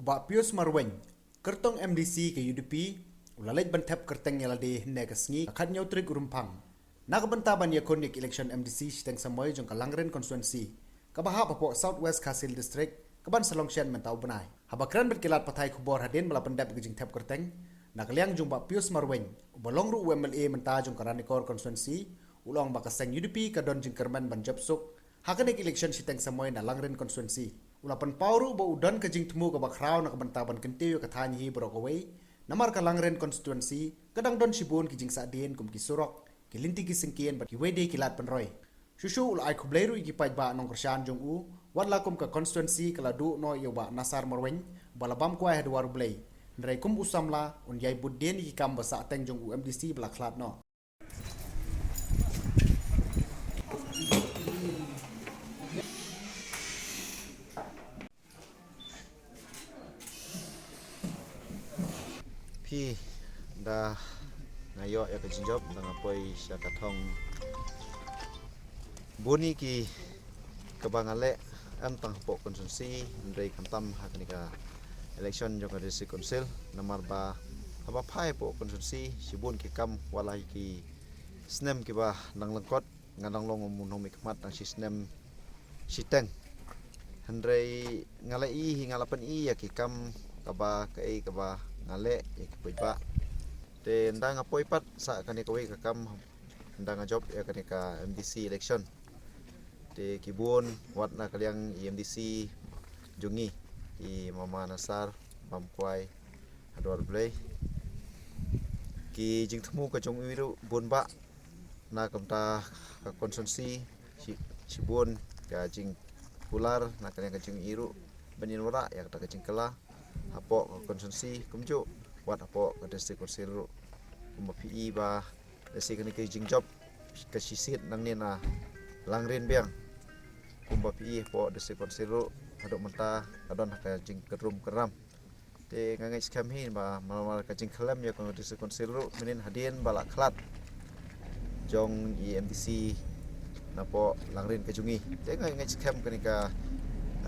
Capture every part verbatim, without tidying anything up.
Bah Pius Marwein, kyrtong M D C ka U D P, u la leit ban thep kyrteng ïa lade hynne ka sngi, ka khathynñiew tarik u Rymphang. Na ka bynta ban ïakhun ïa ka election M D C shiteng samoi jong ka Langrin constituency, kaba hap hapoh South West Khasi Hills District, kaban sa long shen mynta u bnai. Haba kren bad ki lad pathai khubor hadien ba la pyndep ka jingthep kyrteng, na ka liang jong Bah Pius Marwein, uba long ruh u M L A mynta jong ka Ranikor constituency, u la ong ba ka seng U D P ka don jingkyrmen ban jop suk ha kane ka election shiteng samoi na Langrin constituency. U la pynpaw ruh ba u don ka jingthmu kaba khraw na ka bynta ban kyntiew ïa ka thaiñ hi baroh kawei, namar ka Langrin constituency ka dang don shibun ki jingsahdien kum ki surok, ki lynti ki syngkien bad kiwei de ki lad pynroi. Shuh shuh u la ai khublei ruh ïa ki paidbah nongkyrshan jong u, wat la kum ka constituency ka la duh noh ïa u Bah Nasar Marwein, ba la bam kwai ha dwar U Blei. Hynrei kum u samla, un ïai bud dien ïa ki kam ba sahteng jong u M D C ba la khlad noh. Phi, da nga ïoh ïa ka jingjop, da nga poi sha ka thong. Bun ïa ki kaba nga leh, em tang hapoh constituency, hynrei khamtam ha kane ka election jong ka District Council, namar ba haba phai hapoh constituency, shibun ki kam, wat la ki snem kiba nang lyngkot, nga dang long u nongmihkhmat tang shi snem shiteng. Hynrei nga la i hi, nga la pyni ïa ki kam kaba kaei kaba nga leh ïa ki paidbah. Te ynda nga poi pat sha kane kawei ka kam, ynda nga jop ïa kane ka M D C election. Te ki bun wat na ka liang i M D C jong ngi, i Mama Nasar, bam kwai ha dwar U Blei. Ki jingthmu ka jong i ruh bun bah, na ka bynta ka constituency, shi, shibun ka jingkular na ka liang ka jong i ruh, ban ïawanrah ïa kata ka jingkylla hapoh ka constituency, kumjuh wat hapoh ka District Council ruh. Kumba phi i ba, da shi kane ka jingjop ka shisit nangne na Langrin biang. Kumba phi i hapoh District Council ruh, haduh mynta ka don ha ka jingkyrrum kyrram. Te nga ngeit skhem hi ba, namar ka jingkhyllem ïa ka District Council ruh, mynnin hadien ba la khlad jong i M D C napoh Langrin ka jong i. Te nga ngeit skhem kane ka,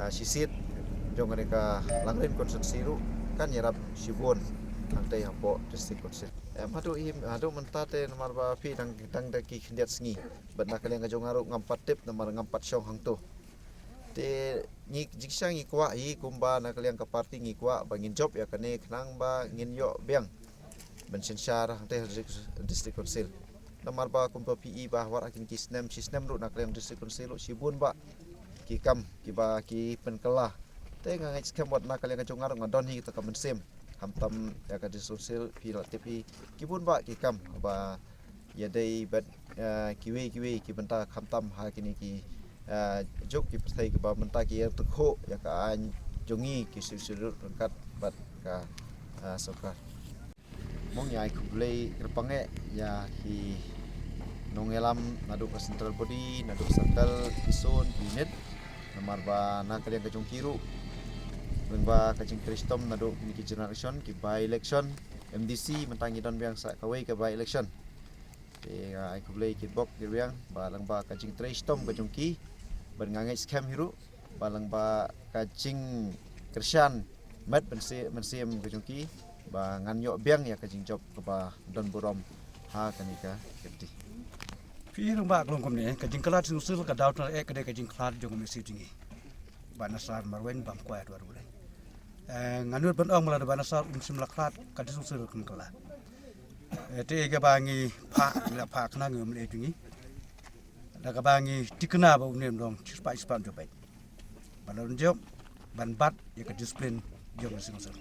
ah, shisit jong kane ka Langrin constituency ruh kan ïarap shibun hangtei hapoh District Council. Em, haduh hi, haduh mynta te namar ba phi dang, dang da ki khyndiat sngi. Bad na ka liang ka jong nga ruh ngam pat tip namar ngam pat shong hangto. Te ngi jingshisha ngi kwah hi kumba na ka liang ka party ngi kwah ba ngin jop ïa kane khnang ba ngin ïoh biang ban synshar hangtei ha District, District Council. Namar ba kumba phi i ba wat ha kine ki snem shi snem ruh na ka liang District Council ruh shibun bah ki kam kiba ki pynkylla. Te nga ngeit skhem wat na ka liang ka jong nga ruh nga don hi kata ka mynsiem. Khamtam ïa ka District Council phi la tip hi ki bun bah ki kam ba ïadei bad, eh, kiwei kiwei ki bynta khamtam ha kine ki, eh, juk ki pyrthei kiba mynta ki ïa tyngkhuh ïa ka aiñ jong ngi ki shu shu ryngkat bad ka, eh, sorkar. Mong ïa ai khublei kyrpang eh ïa ki nongïalam naduh ka central body, naduh circle, ki zone, ki unit. Namar ba na ka liang ka jong ki ruh, lyngba ka jingtrei shitom naduh kine ki general election, ki by election, M D C, mynta ngi don biang sa kawei ka by election. Te nga ai khublei kitbok kitrwiang ba lyngba ka jingtrei shitom ka jong ki, bad nga ngeit skhem hi ruh ba lyngba ka jingkyrshan met mynsiem, mynsiem ka jong ki ba ngan ïoh biang ïa ka jingjop kaba don burom ha kane ka kyrti. Phi i lyngba ka long kumne, ka jingkylla District Council ka daw tang eh ka dei ka jingkylla jong ka mynsiem jong ngi. Bah Nasar Marwein bam kwai ha dwar U Blei. Eh, nga nud ban ong ba lada Bah Nasar um shym la khlad ka District Council kan kylla. Eh, te kaba ngi phah, ngi la phah khnang ïa u M L A jong ngi. Da kaba ngi thikna ba une u nong shispah shispah jop beit. Ba la don jop ban bat ïa ka discipline jong ka District Council.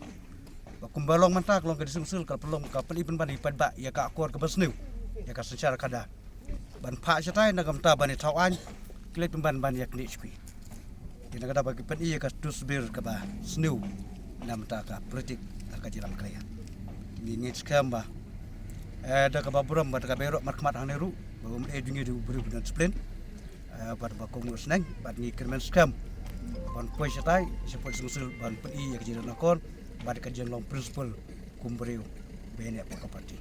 Ba kumba long mynta ka long ka District Council ka pynlong ka pyn-i pynban ïa pat ba ïa ka akor kaba sniew, ïa ka synshar khadar. Ban phah shatai na ka bynta ban ïa thaw aiñ, ki leit pynban ban ïa knieh shiphi. Te na ka da ba ki pyn-i ïa ka tusbir kaba sniew na ka bynta ka politik ha ka jylla Meghalaya. Ngi ngeit skhem ba, eh, da kaba burom bad da kaba ïaroh markhmat hangne ruh ba u M L A jong ngi u dei u briew ba don discipline. Eh, bad ba kum u sneng bad ngi kyrmen skhem ban poi shatai shapoh District Council ban pyn-i ïa ka jingïaroh akor bad ka jinglong principle kum u briew ba ïaineh bad ka party.